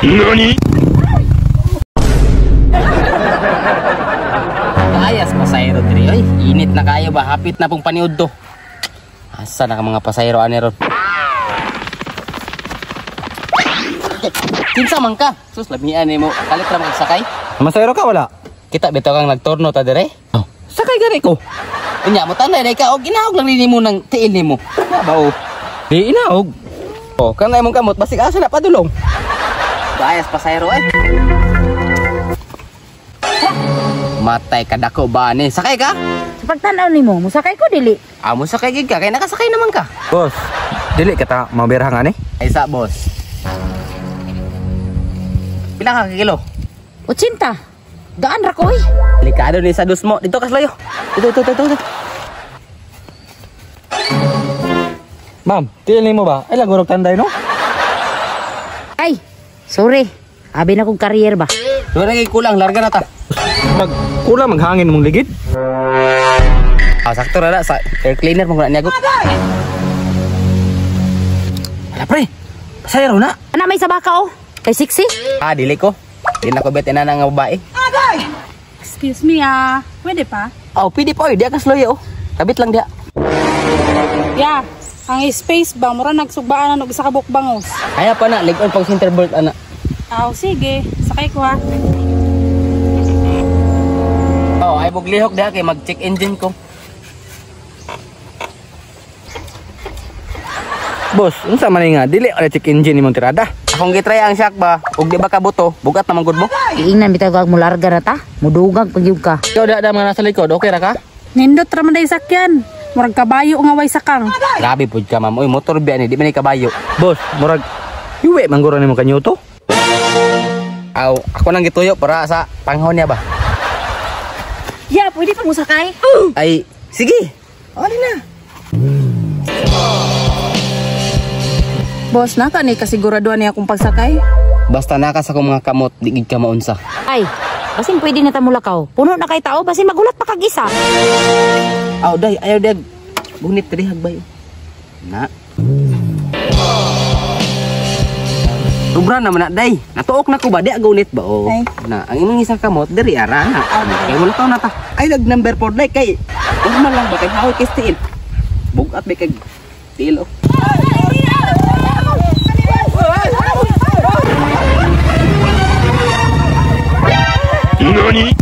NANI? Ayas pasayro diri oy. Init na kayo ba? Hapit na pong paniud to. Asa na ka mga pasayro ani ron? Kinsa man ka? Sus lamian nimo. Kalit ra magsakay. Masayro ka wala? Kita bitaw kang nagtorno ta dire. Oh, sakay gani ko. Unya mo tanay day ka og ginaog lang nimo ng tiil nimo. Na ba o? Di inaog. Oh, kanay mong kamot basig asa na padulong. Bayas pasayro eh. Matay kadako ba ni? Sakay ka? Sa pagtanaw nimo, musakay ko dili. Amo sakay gid ka kay nakasakay naman ka. Boss, dili ka ta mabirhang ani? Ay sa boss. Pila ka kilo? 80. Gaan ra ko oy. Delikado ni sa dus mo. Dito ka slayo. Dito, dito, dito, dito. Ma'am, tiil nimo ba? Ay lagurog tanday no? Ay, sorry. Abi na kong career ba. Wala kay kulang, larga na ta. Mag kulang maghangin mong ligid. Ah, sakto ra na sa air cleaner mo na niya. Wala pre. Pasayro na. Ana may sabaka oh. Kay sexy. Ah, dili ko. Di na ko bet ina nga babae. Excuse me ah, pwede pa? Oh, pwede pa oy, diya ka sloyo oh. Kabit lang diya. Ya, ang space ba, mura nagsugbaan na og isa ka bukbangos. Kaya pa na, lig-on pag center bolt ana. Aw, sige, sakay ko ha. Oh, ay buglihok diha kay mag-check engine ko. Boss, unsa man nga dili ala check engine nimong tirada? Akong gitry ang shock ba, ug di ba kabuto, bugat naman gud mo. Iingnan bitaw kag mularga ra ta. Mudugag pag gyud ka. Ikaw da mga nasa likod, okay ra ka? Nindot ra man day sakyan. Murag kabayo nga way sakang. Grabe pud ka ma'am. Uy, motor biya ni, di man ni kabayo. Boss, murag yuwe mangguro nimo kanyuto. Aw, ako nang gituyo para sa panghon niya ba. Ya, pwede pa musakay. Ay, sige. Ali na. Boss, naka ni kasiguraduhan niya akong pagsakay. Basta naka sa akong mga kamot, di gid ka maunsa. Ay, basin pwede na ta mulakaw. Puno na kay tao, basin magulat pa kag isa. Aw, day, ayaw dag. Gunit diri hagbay. Na. Sobra naman na, day. Natuok na ko ba? Di agunit ba? Oh. Ay. Na, ang imong isang kamot, diri ara na. Kay mo na ta. Ay, nag number 4 day kay. Normal lang ba kay hawi kay tiil. Bugat ba kay tiil oh. NANI?